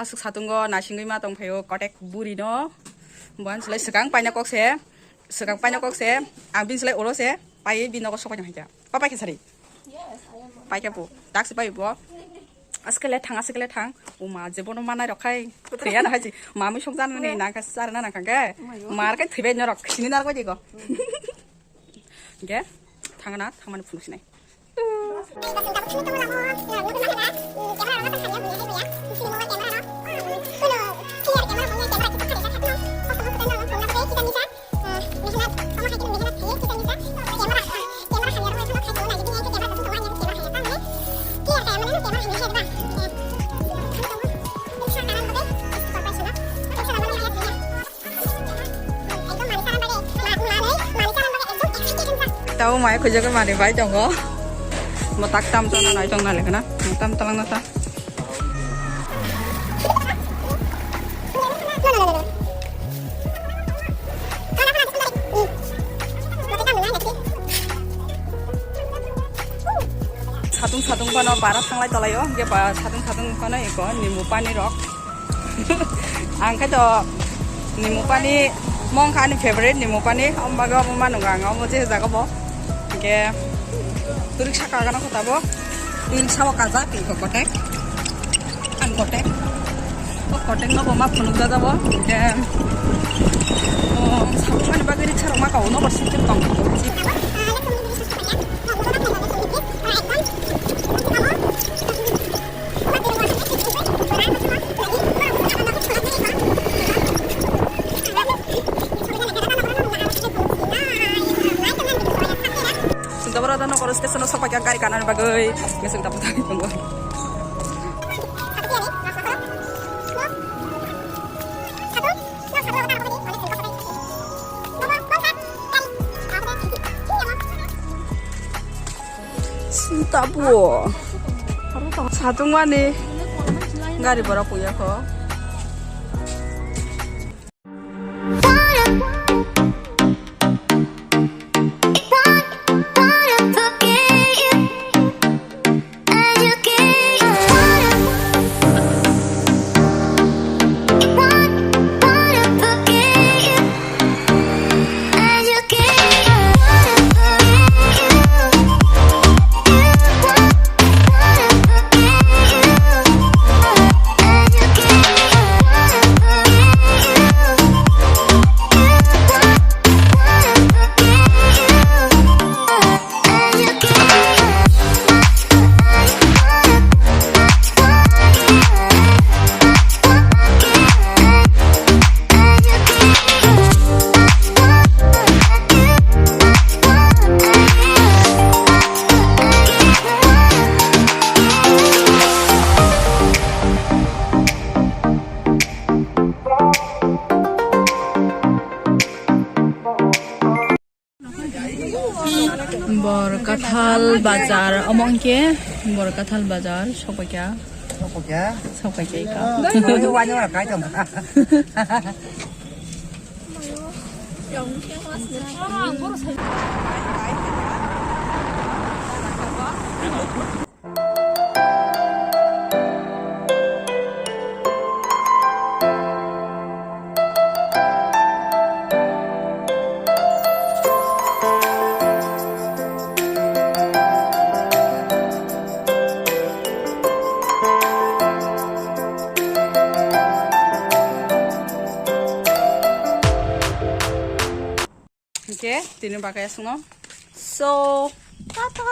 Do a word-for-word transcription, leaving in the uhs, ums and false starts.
Aswk satungo naisingwi ma tongphaio kotek buri no. Buan silai swkang paina kok se, swkang paina kok se, ang bini silai ulo se, paiwi bini nogo sokoi tong hai kha. Pa pai khe sari. Pai khe bo, tak se pai bo. Askele thang, askele thang. O ma, je bono manai rok khai. Thwiya na hai ji. Mamui song jan ni nang kha, sar na nang kha ke. Mar kai thwibai norok, sini nar koi di go. Ge, thangna, thangmani phunuk sinai. Tau mai khujagwi manwi bai tongo. Mo tak tam tona nai tong nai lekna. Tam talang na ta. Satung satung phano bara thanglai tolaio, hwnkhe ba satung satung phano eko nimu pani rok. Ang khe to nimu pani mong kha ani favorite nimu pani, omo bagwi omo manu ang omo je jaga bo. Hwnkhe turik saka gana kota bo. Turik sawa kaja piko kotek. Ang kotek. O kotek no bo ma phunuk jaga bo. Hwnkhe o sabu mani bagwi riksa rok ma kao no bo sikhe tong. Sunda boro da nokoro station o sokpai kha gari kanani bagwi. Ngesek da bwtharwi tongo. Tabuk satung mani gari borok puya kho. Borkathal bazar, omo hwnkhe Borkathal bazar sokpaikha. Sokpaikha? Sokpaikha ika. Oh, wani ora kai tong. Hwnkhe tini bagwi aswkno. So, tata!